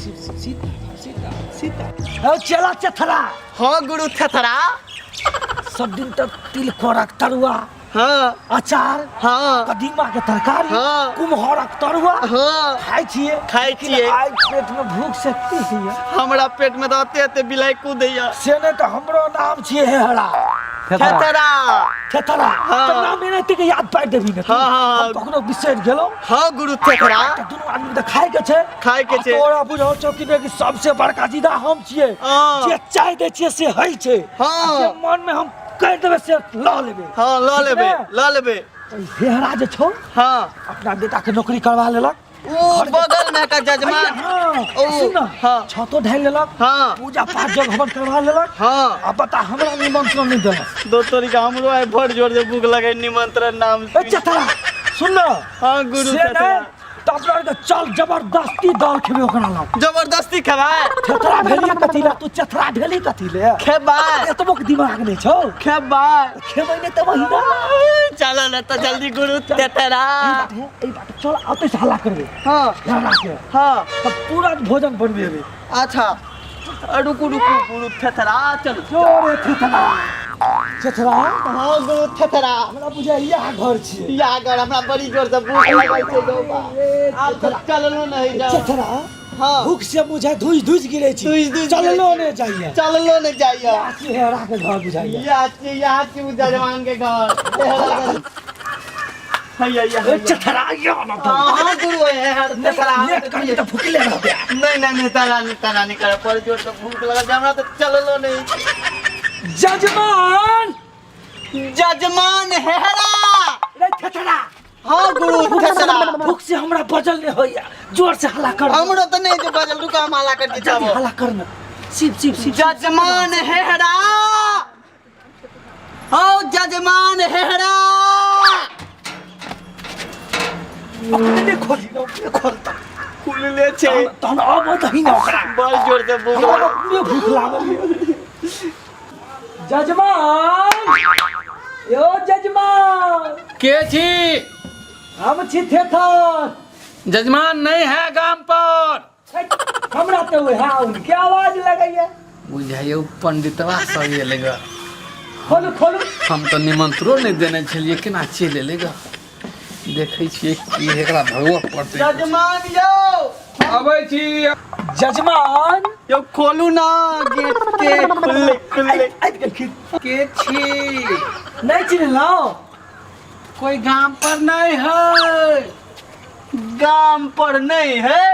शिव सीता सीता सीता। हौ चला चथरा। हाँ गुरु थेथरा। सब दिन तक तिलकोरक तरुआ, अचार, कदीमा के तरकारी, कुम्हरक तरुआ खाइ छियै। खाइ लेकिन छियै। आइ पेट में भूख से की होइया? हमरा पेट में तऽ एते एते बिलाइ कूदैया। से नहि तऽ हमरो नाम छियै हेहरा। थेथरा। थेथरा। तऽ नाम एनाहिते के याद पारि देबही ने तू। हाँ, हाँ, हाँ। हम कखनो बिसरि गेलहुँ। हाँ गुरु थेथरा। तऽ दुनू आदमी तऽ खाय के छै। खाय के आ छै। तोरा बुझल छौ कि नहि कि सबसे बड़का जिदा हम छियै। जे चाय दै छियै से होइ छै। आ जे मन में हम कहि देबै से लऽ लेबै। हाँ, लऽ ठीक लेबै, ने? लऽ लेबै। तऽ ई हेहरा जे छौ, अपना बेटा के नौकरी करवा लेलक। ओ बगल में का जजमान। हाँ, ओ, सुन ना, छतो ढालि लेलक, पूजा पाठ जग हवन करवा लेलक। आ बता, हमरा निमंत्रण नहि देलक। दोस्तों का हमरो आइ बड़ जोर से भूख लगे, निमंत्रण नाम ए चतरा सुन ना। हाँ गुरु से चतरा। नहि तऽ अपना आरके चल जबरदस्ती दाल खेबै ओकरा लग। जबरदस्ती खेबै? चतरा भेली कथी ले तू? चतरा भेली कथी ले? खेबै। एतबो के दिमाग नहि छौ? खेबै। खेबै नहि तऽ वही ना। चलो ने तऽ जल्दी गुरु चतरा। एहि बाटे, एहि बाटे चल, ओतै से हल्ला करबै। हल्ला के। तब तुरंत भोजन बनबेबै। अच्छा रुकू रुकू गुरु थेथरा, चलू। जोरे थेथरा। थेथरा? हाँ गुरु थेथरा। हमरा बुझाइया इएह घर छियै। इएह घर। हमरा बड़ी जोर से भूख लगल छै गौबा, आब तऽ चललो नहि जाओ। थेथरा? हाँ। भूख से बुझाइ धुइ धुइ गिरै छी। धुइ धुइ चललो नहि जाइया। चललो नहि जाइया। इएह छी हेरा के घर बुझाइया। इएह छी, इएह छी उ जजमान के घर। हैया, हैया, ए, चथरा, यो ना तो। हाँ, गुरु, हे, हे, चथरा। लेट करबी तऽ भुखले रहबे। नहीं, नहीं, नहीं, तारा नहीं, तारा नहीं करे, पर जोर से भूख लगल छै, हमरा तऽ चललो नहीं। जजमान। जजमान हेरा। रे थेथरा। हाँ गुरु थेथरा। भूख से हमरा बजल नहीं होइया, जोर से हल्ला कर। हमरो तऽ नहीं जे बजल, रुका हम हल्ला कर दी। जल्दी हल्ला कर ना। शिव शिव शिव। जजमान हेरा। हौ जजमान हेरा। अपने नहीं खोली ना, अपने खोलता। खुलले छै। तहन अब दही ना ओकरा। बड़ जोर से भूख हमरा लागल। अपने भूख लागल ये। जजमान, यो जजमान। के छी? हम छी थेथर। जजमान नहीं है गाम पर। हमरा तऽ वएह उनके आवाज लगैया। बुझाइयो पंडितवा सब एलै ग। खोलू खोलू। हम तऽ निमंत्रणो नहि देने छलियै, केना चलि एलै ग? देखै छियै की एकरा भगवऽ पड़तै। जजमान यौ। अबै छी। जजमान यौ, खोलू ना गेट के। खुलले खुलले। आबि गेलखिन। के छी? नहि चिन्हलहुँ? कोई गाम पर नहीं है। गाम पर नहीं है?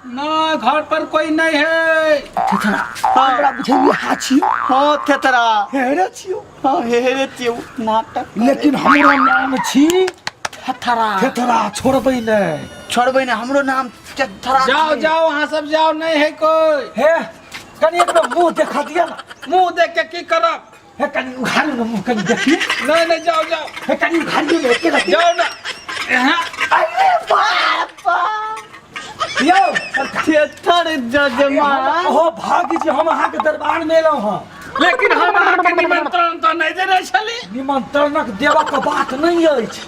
ना, घर पर कोई नहीं है। थेथरा, हमरा बुझाइए हा छियो। हाँ थेथरा। हेरे छियो। हाँ हेरे छियो, नाटक। लेकिन हमरो नाम छी थेथरा। थेथरा, छोड़बै नहि। छोड़बै नहि, हमरो नाम थेथरा। जाओ जाओ, अहाँ सब जाओ, नहीं है कोई। हे कनी एक बेर मुंह देखा दिया ना। मुंह देख के की करब? हे कनी उघारू ना मुंह, कनी देखिए। नहीं नहीं, जाओ जाओ। हे कनी उघारियो ना, एके रति। जाओ ना। यहाँ। अरे बाप यौ। थेथर जजमान। ओहो भाग्य जे हम अहाँके दरबार में एलहुँ हँ। लेकिन हम अहाँके निमंत्रण तऽ नहि देने छली। निमंत्रणक देबक बात नहि अछि,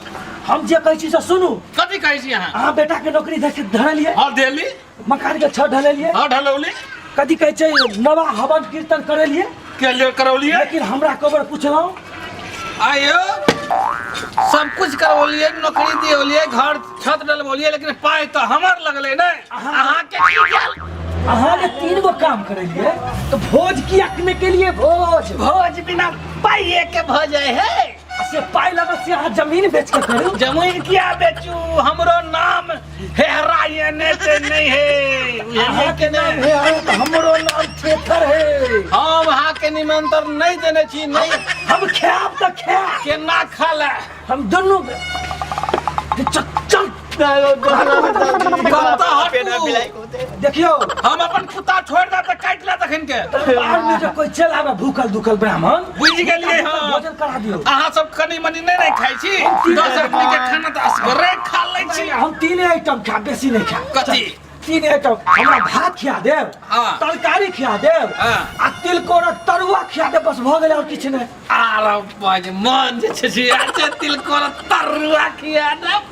हम जे कहै छी से सुनू। कथी कहै छी अहाँ? अहाँ बेटा के नौकरी देख धरलियै? हाँ देली। मकान के छत ढलेलियै? हाँ ढलौली। कथी कहै छै, नवा हवन कीर्तन करेलियै? के लिए करौलियै? लेकिन हमरा कबर पुछलहुँ? आयो सब कुछ करौलियै, नौकरी दियौलियै, घर छत डलबौलियै, लेकिन पाइ तऽ हमर लगलै ने, अहाँके की गेल? अहाँ जे 3 गो काम करेलियै तऽ भोज किया नहि केलियै? भोज भोज बिना पाइए के भऽ जाइ है। से पाइ लगत से अहाँ जमीन बेच के करू। जमीन किया बेचू? हमरो नाम हेहरा ने ते नहीं है। अहाँ के नाम हेहरा तऽ हमरो नाम थेथर है। हम अहाँ के निमंत्रण नहीं देने छी। नहीं हम खायब तऽ खायब। केना खा ले? हम दुनू चल चल। देखियो हम अपन कुत्ता छोड़ दे तऽ काटि ले तखन के। दरबार में जो कोई चल आवे भूखल दुखल ब्राह्मण, बुझि गेलियै हम। भोजन करा दियौ। अहाँ सब कनि मनि नहि ने खाइ छी, 10 आदमी के खाना तऽ असगरे खा लै छी। हम 3 आइटम खायब, बेसी नहि खायब। कथी? 3 आइटम। हमरा भात खिया देब, तरकारी खिया देब आ तिलकोरक तरुआ खिया देब, बस भऽ गेलै, आओर किछु नहि। आर बाज मन जे छै से अच्छा तिलकोरक तरुआ खिया देब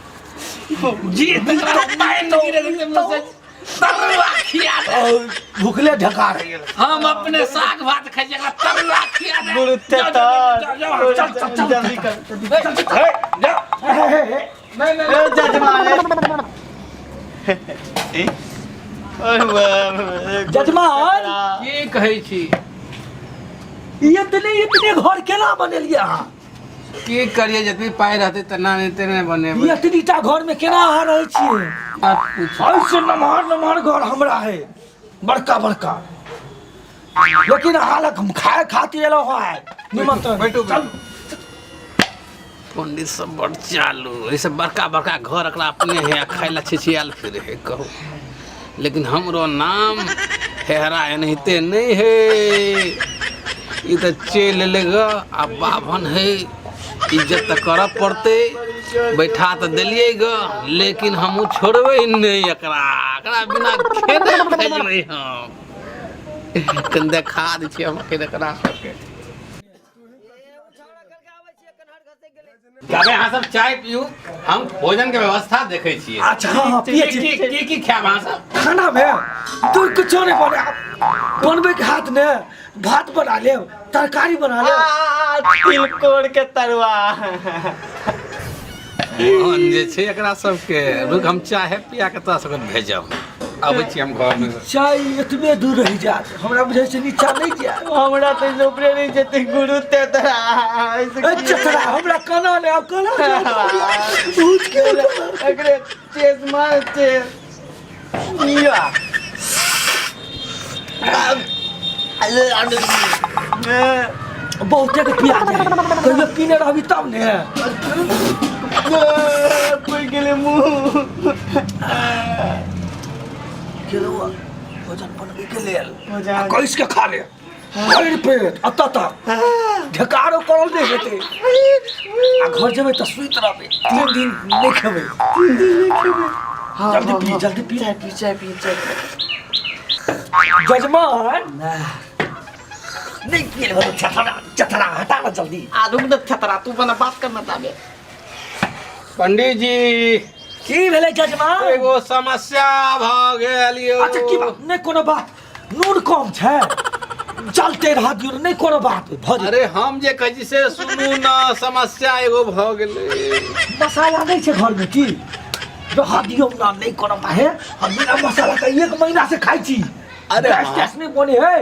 जी, तकरा पानि गिरे देतै मुँह से। तरुआ खिया दे। और भूखले ढका रही है। हम अपने साग भात खाइ छियै, एकरा तरुआ खिया दे। गुरु जाओ, जाओ, तेतर जाओ, जाओ, चल, चल, चल। जल्दी कर हे, जा। हे, हे, हे। नहीं नहीं ए जजमान ओए बाप रे। जजमान। की कहै छी? इतने इतने घर केना बनेलियै अहाँ? की करिए, जतबी पाइ रहतै तना नहि तेने बनेबै। एतनी टा घर में केना अहाँ रहै छियै? मत पूछू। ऐसे नमहर नमहर घर हमरा है, बड़का बड़का, लेकिन अहाँ लग हम खाए खातिर एलहुँ हँ निमंत्रण। बैठू, चल। पंडित सब बड़ चालू, ऐसे बड़का बड़का घर एकरा अपने है आ खाय ला छिछियाल फिरे है। कहू, लेकिन हमरो नाम हेहरा एनाहिते नहि है। ई तऽ चलि एलै ग आ बाभन है, इज्जत तऽ करऽ पड़तै। बैठा तऽ देलियै ग, लेकिन हमहूँ छोड़बै नहि एकरा। एकरा बिना खेने भेजबै हम? कनि देखा दै छियै हम एखन एकरा सबके। जाबे अहाँ सब चाय पीयू, हम भोजन के व्यवस्था देखै छियै। अच्छा, हाँ हाँ, पिए की छी। की की की खायब अहाँ सब? खाना में तू कुछो नहीं बना, बनबे के हाथ ने भात बना लेब, तरकारी बना लेब। आ, तिलकोर के तरुआ। मोहन जे छै एकरा सबके, रुक, हम चाहे पिया के तोरा सबके भेजब। अबै छी हम घर में। चाय एतबे दूर रहि जायत, हमरा बुझै छै नीचा नहि जायत। हमरा तऽ ऊपरे नहि जेतै गुरु तेतरा। ए चतरा, हमरा केना ले आब, केना जायत? उठ के एकरे चेस मार, चेस या। बहुते के पिया जाए, कहियो पीने रहबी तब ने। कोई गेलै मुँह। गेलौ भोजन बनबै के लेल। भोजन। आ कैस के खा ले भरि पेट, अतऽ तक ढेकारो करल नहि हेतै। आ घर जेबै तऽ सुति रहबै, 3 दिन नहि खेबै। जल्दी पी, जल्दी पी। चाय पी, चाय पी, चाय पी। जजमान नहीं पिए बोलो। चतरा चतरा, हटा ना जल्दी। आ रुक न छतरा, तू बना बात करना ताबे। पंडित जी। की भेलै जजमान? एगो समस्या भऽ गेल यौ। अच्छा, की बात? नहि कोनो बात, नून कम छै, चलते रह दियौ, नहि कोनो बात भऽ जेतै। अरे, हम जे कहै छी से सुनू न, समस्या एगो भऽ गेलै। मसाला नहि छै घरमे की? रह दियौ ना, नहि कोनो बात है, हम बिना मसाला के एक महीना से खाइ छी। अरे गैस हाँ। तैस नहि बने है।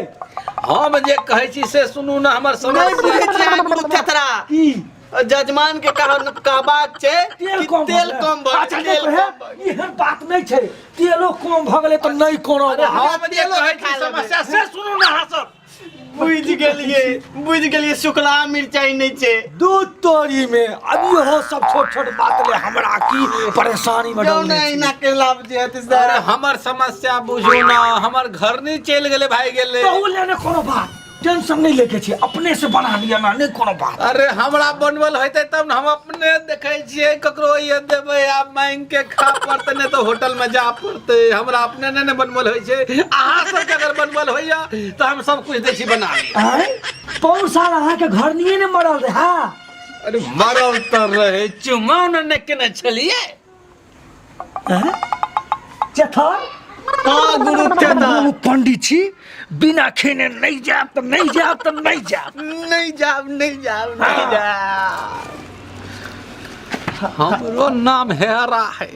हम जे कहै छी से सुनू न, हमर नहि बुझै समस्या। छियै अहाँ गुरु छतरा। की? जजमान के कहबाक छै तेल कि कम भऽ तेल गेलै। कम भऽ अच्छा, गेलै, तेल नहि कम भऽ एहन बात नहि छै, तेलो कम भऽ गेलै तऽ नहि कोनो अरे बात। हम जे कहै छी समस्या से सुनू न अहाँ सब। बुझि गेलियै, बुझि गेलियै, शुक्ला मिरचाई नहि छै। दूध तोरी में अब इहो सब छोट छोट बात ले हमरा की परेशानी में जाउ डालने ने छी। एना के लाभ जे हेतै अरे सर। हमर समस्या बुझू न, हमर घर नहीं चलि गेलै, भागि गेलै। तहु लेने कोनो बात, टेंशन नहीं लेके छी, अपने से बना लिया ना, नहीं कोनो बात। अरे हमरा बनबल होइतै तब ने हम अपने देखै छियै, ककरो ये देबै आब मांगि के खा पड़तै, नहि तऽ होटल में जा पड़तै। हमरा अपने नहि ने बनबल होइ छै। अहाँ सबके अगर बनबल होइया तऽ हम सब कुछ दै छी बना लिअ। आँय, पौन साल अहाँके घर नहीं ने मरल रहे? हाँ। अरे मरल तऽ रहै, चुमाओ ने केने छलियै। आँय? चेथर। हाँ गुरु चेथर। हम पंडित छी, बिना खेने नहीं जायब तऽ नहीं जायब तऽ नहीं जायब। नहीं जाब, नहीं जाब, नहीं जाब। हमरो नाम हेरा है।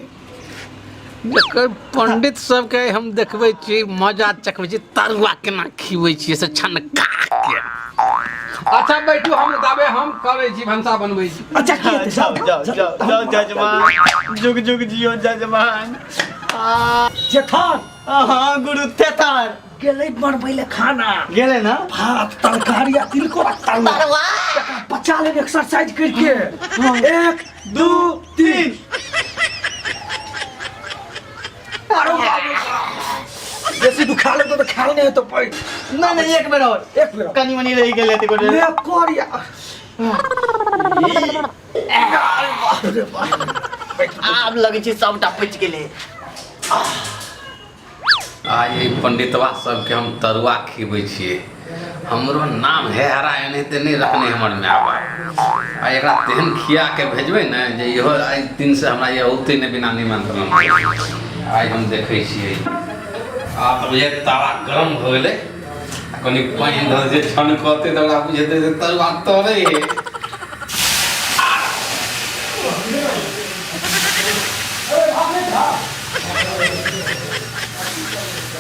देखै पंडित सबके हम देखबै छी, मजा चखबै छी, तरुआ केना खिबै छियै से छनका के। अच्छा बैठू, हम दाबे हम करै छी, भनसा बनबै छी। अच्छा, की हेतै? जाओ जाओ जाओ जाओ जजमान, जुग जुग जियो जजमान। आ जेठान। हाँ गुरु थेथर। गेलै बनबै ले खाना। गेलै ना? भात तरकारी आ तिलकोरा तरुआ। तकरा पचा लेब एक्सरसाइज करके। 1 2 3। अरे बाप रे बाप। बेसी तू खा लेतो तऽ खायल नहि हेतौ पैठ। नहीं नहीं, एक बेर और। एक बेर और। कनी मनी रहि गेलै तऽ गोटे। ले कर या। अरे बाप रे बाप। आब लगै छै सबटा पचि गेलै। आ ई पंडितवा सबके हम तरुआ खिबै छियै। हमरो नाम हे हरा, एनाहिते नहि रखने हमर माय बाप। आ एकरा तेहन खिया के भेजबै ने जे इहो आइ दिन से हमरा ये औतै नहि बिना निमंत्रण। आइ हम देखै छियै। आब तऽ बुझाइ तावा गरम भऽ गेलै आ कनि पानि धऽ जे छनकतै तऽ ओकरा बुझेतै जे तरुआ तरै है।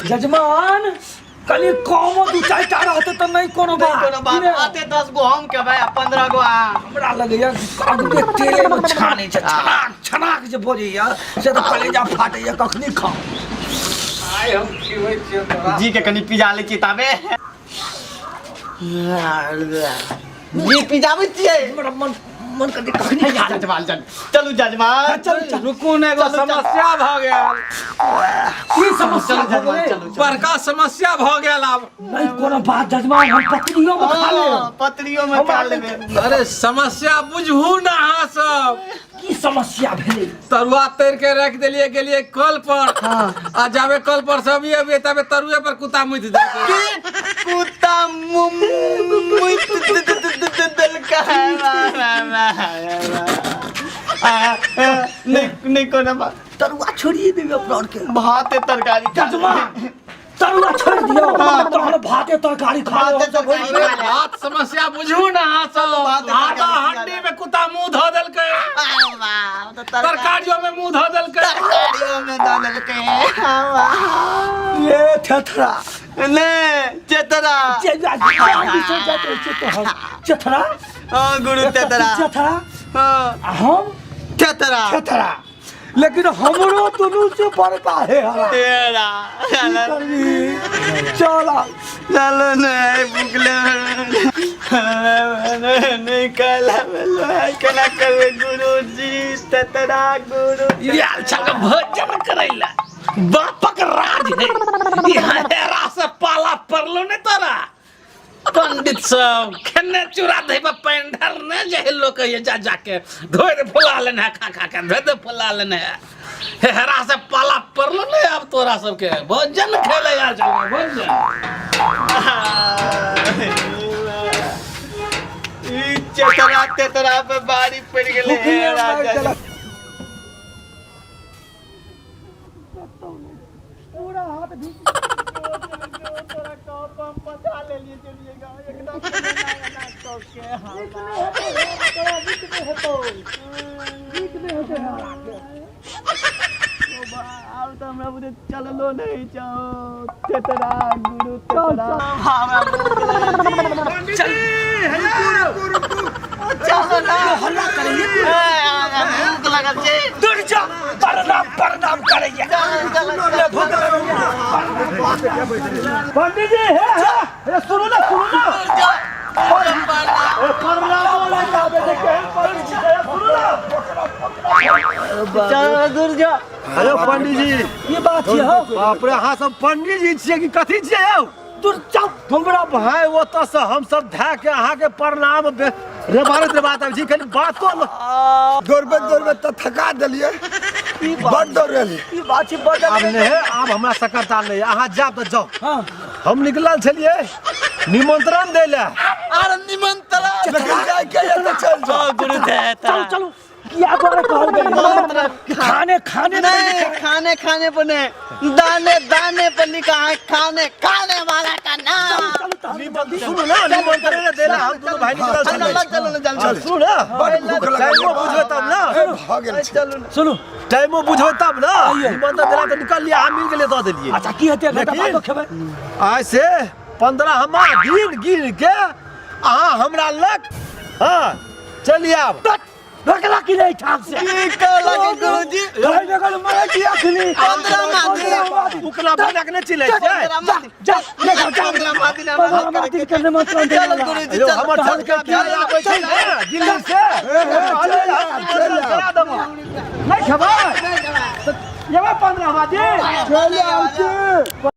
जजमान कनि कमो दू चारि टा रहतै तऽ नहि कोनो बात कोनो बात कि ने? आते 10 गो हम खेबै आ 15 गो अहाँ। हमरा लगैया अगबे तेलेमे छानै छै, छनाक छनाक जे बजैया से तऽ कलेजा फाटैया, कखनी खाउ। आइ हम खिबै छियौ तोरा। जी के कनि पिजा लै छी ताबे। जी पिजाबै छियै। हमरा मन मन करै कखनी खा लेब। जजमान चल, चलू जजमान। चल चल। रुकू ने, एगो चलू, चलू। समस्या भऽ गेल। की समस्या चलू भऽ जजमान गेलै? चलू चलू। बड़का समस्या भऽ गेल आब। नहि कोनो बात जजमान, हम पकड़ियो मे खा लेब। हाँ, पतरियो में खा लेबै। अरे समस्या बुझू ना अहाँ सब। की समस्या भेलै? तरुआ तर के रख देलिए, गेलिए कल पर आ जाबे कल पर से अभी अभी तबे तरुए पर कुत्ता मुति देलकै। की कुत्ता मुइत देलकै? वाह, वाह, वाह, वाह। नहीं नहीं कोनो बात। तरुआ छोड़िए देबै अपना आरके। भाते तरकारी खा लेबै। जजमान तरुआ छोड़ि दियौ तहन भाते तरकारी खा लेब। भाते तरकारी अरे खा लेब। बात समस्या बुझू ना अहाँ सब। भाते आटा तरकारी खा हंडी में कुत्ता मुंह धऽ देलकै, आ, वाह, तऽ तरकारियों में मुंह धऽ देलकै। तरकारियो में दऽ देलकै। आ, वाह। ये थेथरा। ने चेतरा। जे बिसरि जाइत रहै छियै तोहर चेथरा। हाँ गुरु तेतरा। चेथरा। हाँ आ हम तेतरा। चेथरा, लेकिन हमरो दुनू से बड़का हे हरा। तेरा की करबी, चल आ। चलो ने भूखले नहीं कहला केना करबै गुरुजी तेतरा गुरु। यार छल भोजन करैला बापक राज है, यहाँ हेरा से पाला पड़लो ने तोरा। पंडित सब खेने चूड़ा दही पर पानि ढारने जे है लोक ये जा जाके धोए दे फुला लेने है, खा खा के धोए दे फुला लेने है। हे हेरा से पाला पड़लो ने आब तोरा सबके भोजन खेले यार चल भोजन। ई चेतरा तेतरा पे बारी पड़ गेलै। भूखिए राजा। मारि देलक। पूरा हाथ भी चललो नहीं चाहो तेतरा गुरु तेतरा हमरा चलो ना हल्ला करैया, भूख लगल छै। दूर जा, प्रणाम प्रणाम करैया। चल चल। पंडित जी, हे हे हे, सुनू ना सुनू ना। ए, प्रणाम वाला आबे देखे पंडित जी, हे, सुनू ना। चल दूर जा। हेलो पंडित जी। ये बात छै हो। बाप रे, अहाँ सब पंडित जी छियै कि कथी छियै यौ? दूर जाओ। हमरा भाय ओतऽ से हम सब धए के अहाँके प्रणाम रेबारत रेबारत आबै छी, कनि बातो दौड़बैत दौड़बैत तऽ थका देलियै, बड दौड़ेली। ई बात छै बदल। आब नहि, आब हमरा सकरता नहि, अहाँ जायब तऽ जाउ। हाँ। हम निकलल छलियै निमंत्रण दै लए। आर निमंत्रण। लेकिन जाइके यऽ तऽ चलि जाउ। गुरु तेतरा। चलो चलो, किया द्वारा कहल गेल खाने खाने? नहीं खाने खाने पर नहीं, दाने दाने पर लिखा है खाने खाने वाला का नाम। निमंत्रण सुनू ना, निमंत्रण दै लए हम दुनू भाई निकलल चलो छलियै। चलो ना चलो। सुनू ना, बड भूख लगल। टाइमो बुझबै तब ना। ए, भऽ गेल छै। चलो ना। सुनू। टाइमो बुझबै तब ना। निमंत्रण देला तऽ निकल लिया, अहाँ मिल गेलियै दऽ देलियै। अच्छा की हेतै घंटा लेकिन- बातो खेबै। आइ से 15 हमा दिन गिन के अहाँ हमरा लग हाँ चलि आब। भगला कि नहीं ठाम से? की कहला के गुरुजी? कहि लगल मरै छी अखनी। 15 मादी। उकला बना के नहि चिल्लै छै। 15 मादी। जा ले जा जा। 15 मादी ना। 15 मादी के निमंत्रण दे। चलो गुरुजी यौ चलो। हमर चल के की आबै छै ने दिल्ली से? चलि आब, चलि आब। नहि खेबै? जेबै 15 मादी। चलि आब छी।